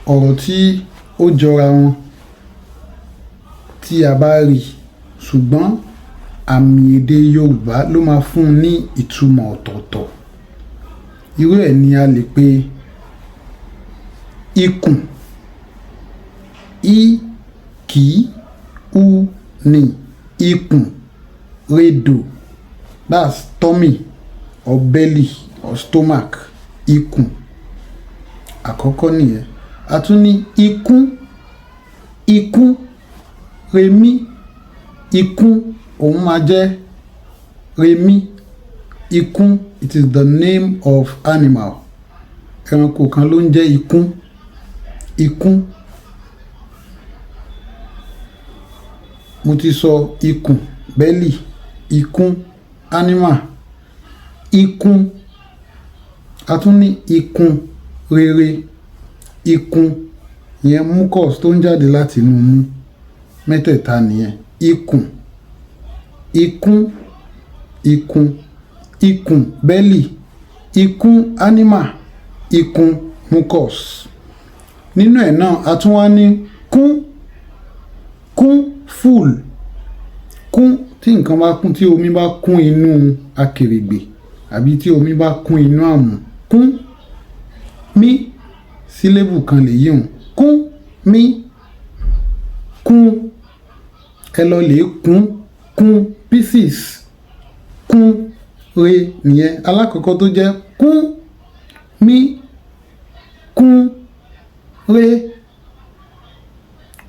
Ọ̀rọ̀ tí ó jọra wọn tí a bá rí, ṣùgbọ́n àmì èdè Yorùbá ló máa fún un ní ìtumọ̀ ọ̀tọ̀ọ̀tọ̀. Irú ẹ̀ ni a lè pe ikùn, i kì u ní, ikùn, redò, that's tummy or belly or stomach, ikùn. Àkọ́kọ́ nìyẹn. A tún ní ikún, ikún, remí, ikún, òun máa jẹ́ remí, ikún. It is the name of animal. Ẹranko kan ló ń jẹ́ ikún, ikún. Mo ti sọ ikùn, belly, ikún, animal, ikún. A tún ní ikun rere, ikun ìyẹn mucus tó ń jáde láti inú imú. Mẹ́tẹ̀ẹ̀ta nìyẹn. Ikùn, ikún, ikun, ikùn, belly, ikún, animal, ikun, mucus. Nínú ẹ̀ náà a tún wá ní kún, kún, full, kún. Tí nǹkan bá kún, tí omi bá kún inú akèrègbè àbí tí omi bá kún inú àmù, kún, mí, sílébù kan lèyí hùn, kún, mí, kún, ẹ lọ lè kún, kún pieces, kún, re nìyẹn. Alákọ̀ọ́kọ́ tó jẹ́ kún, mí, kún, re,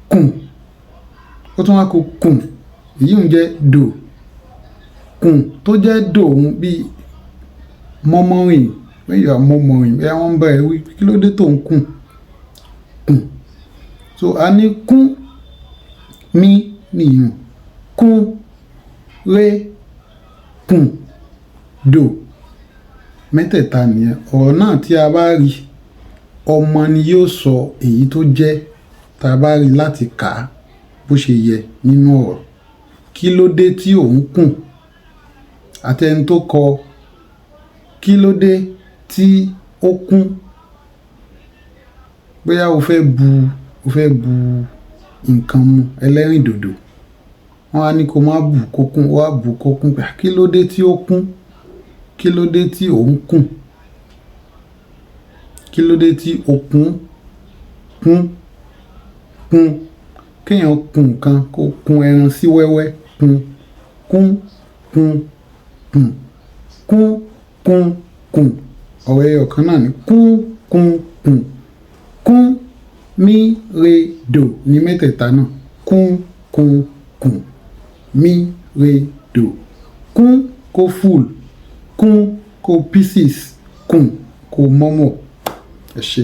kùn. Ó tún wá ku kùn, èyí ń jẹ́ dò. Kùn tó jẹ́ dò òun bí murmuring, when you are murmuring, bóyá wọ́n ń bá ẹ wí, kí ló dé tó ń kùn, kùn. So a ní kún, mí nìyẹn, kún, re, kùn, dò. Mẹ́tẹ̀ẹ̀ta nìyẹn. Ọ̀rọ̀ náà tí a bá rí, ọmọ ni yóò sọ èyí tó jẹ́ tá a bá rí láti kà á bó ṣe yẹ nínú ọ̀rọ̀. Kí ló dé tí ò ń kùn? Àti ẹni tó kọ kí ló dé tí ó kún? Bóyá o fẹ́ bu nǹkan mu ẹlẹ́rìndòdò, wọ́n á ní kó má bù kó kún, ó wá bù kó kún. Kí ló dé tí ó kún? Kí ló dé tí ò ń kùn? Kí ló dé tí o kún, kún, kún? Kí èèyàn kun nǹkan, kó kun ẹran sí wẹ́wẹ́, kun, kún, kun, kùn, kún, kún, kùn. Ọ̀rọ̀ ẹyọ kan náà ni kún, kún, kùn, kún, mí, re, dò ní mẹ́tẹ̀ẹ̀ta náà. Kún, kún, kùn, mí, re, dò. Kún kó full, kún kó pieces, kùn kó murmur. Ẹ ṣé.